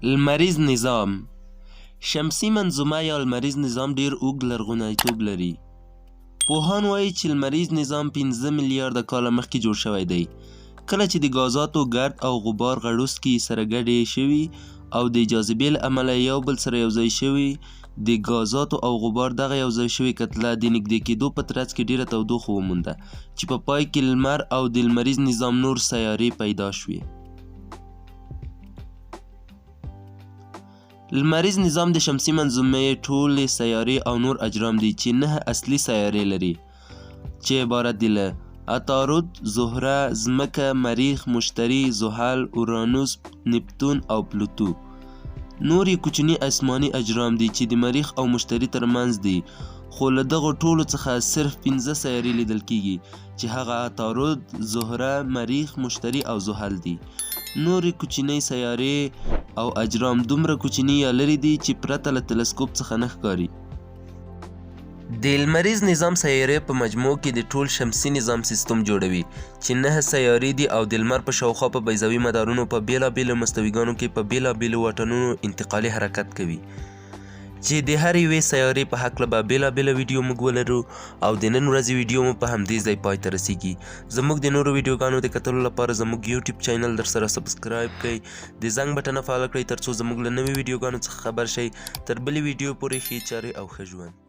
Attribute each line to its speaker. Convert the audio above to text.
Speaker 1: لمریز نظام شمسي منظومه یا لمریز نظام ډېر اوږد لرغونیتوب لري. پوهان وايي چې لمریز نظام 5 میلیارده کاله مخکې جوړ شوی دی، کله چې د ګازاتو ګرد او غبار غړوسکي سره ګډې شوي او د جاذبې له امله یو بل سره یوځای شوي. د ګازاتو او غبار دغه یوځای شوې کتله د نږدې کېدو په ترڅ کې ډېره تودوخه ومونده چې په پای کې لمر او د لمریز نظام نور سیارې پیدا شوې. لمریز نظام د شمسي منظومې ټولې سیارې او نور اجرام دي چې نهه اصلي سیارې لري چې عبارت دي له عطارد، زهره، ځمکه، مریخ، مشتري، زحل، اورانوس، نپتون او پلوتو. نور یې کوچني اسماني اجرام دي چې د مریخ او مشتري ترمنځ دي، خو له دغو ټولو څخه صرف 5 سیارې لیدل کیږي چې هغه عطارد، زهره، مریخ، مشتري او زحل دي. نورې کوچنۍ سیارې او اجرام دومره کوچني یا لرې دي چې پرته له تلسکوپ څخه نه ښکاري. د لمریز نظام سیارې په مجموع کې د ټول شمسي نظام سیستم جوړوي چې 9 سیارې دي او د لمر په شاوخوا په بیضوي مدارونو په بېلابېلو مستویګانو کې په بېلابېلو واټنونو انتقالي حرکت کوي چې د هرې یوې سیارې په هکله به بېلابېله ویډیو موږ ولرو. او د نن ورځې ویډیو مو په همدې ځای پای ته رسیږي. زموږ د نورو ویډیوګانو د کتلو لپاره زموږ یوټیوب چینل در سره subscribe کړئ، د زنګ بټنه فعاله کړئ ترڅو زموږ له نوي ویډیوګانو څخه خبر شئ. تر بلې ویډیو پورې ښې چارې او ښه ژوند.